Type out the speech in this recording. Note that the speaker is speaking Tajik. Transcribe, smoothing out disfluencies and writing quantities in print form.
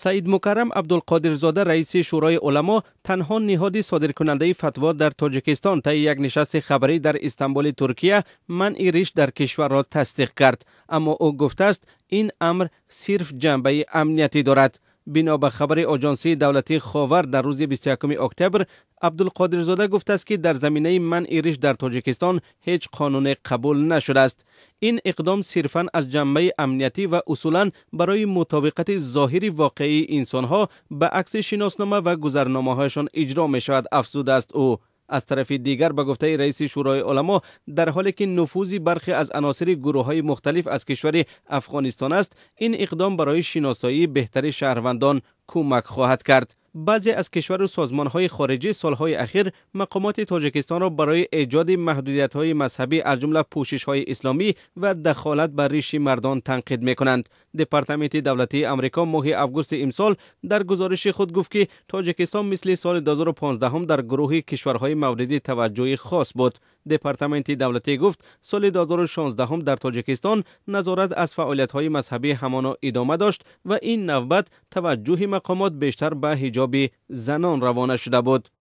Саид Мукаррам Абдулқодирзода, раиси Шӯрои уламо, танҳо ниҳоди содиркунандаи фатво дар Тоҷикистон, таи як нишасти хабарӣ дар Истанбули Туркия манъи риш дар кишварро тасдиқ кард. Аммо ӯ гуфтааст, ин амр сирф ҷанбаи амниятӣ дорад. Бино ба хабари оҷонсии давлатии Ховар, дар рӯзи 21 октябр Абдулқодирзода гуфтааст, ки дар заминаи манъи риш дар Тоҷикистон ҳеҷ қонуне қабул нашудааст. Ин иқдом сирфан аз ҷанбаи амниятӣ ва усулан барои мутобиқати зоҳири воқеии инсонҳо ба акси шиноснома ва гузарномаҳояшон иҷро мешавад, афзудааст ӯ. Аз тарафи дигар, ба гуфтаи раиси Шӯрои уламо, дар ҳоле ки нуфузи бархе аз аносири гурӯҳҳои мухталиф аз кишвари Афғонистон аст, ин иқдом барои шиносоии беҳтари шаҳрвандон кӯмак хоҳад кард. Баъзе аз кишвару созмонҳои хориҷӣ солҳои ахир мақомоти Тоҷикистонро барои эҷоди маҳдудиятҳои мазҳабӣ, аз ҷумла пӯшишҳои исломӣ ва дахолат ба риши мардон, танқид мекунанд. Департаменти давлатии Амрико моҳи августи имсол дар гузориши худ гуфт, ки Тоҷикистон мисли соли 2015 дар гурӯҳи кишварҳои мавриди таваҷҷӯҳи хос буд. Департаменти давлатӣ гуфт, соли 2016 дар Тоҷикистон назорат аз фаъолиятҳои мазҳабӣ ҳамоно идома дошт ва ин навбат таваҷҷӯҳи мақомот бештар ба ҳиҷоби занон равона шуда буд.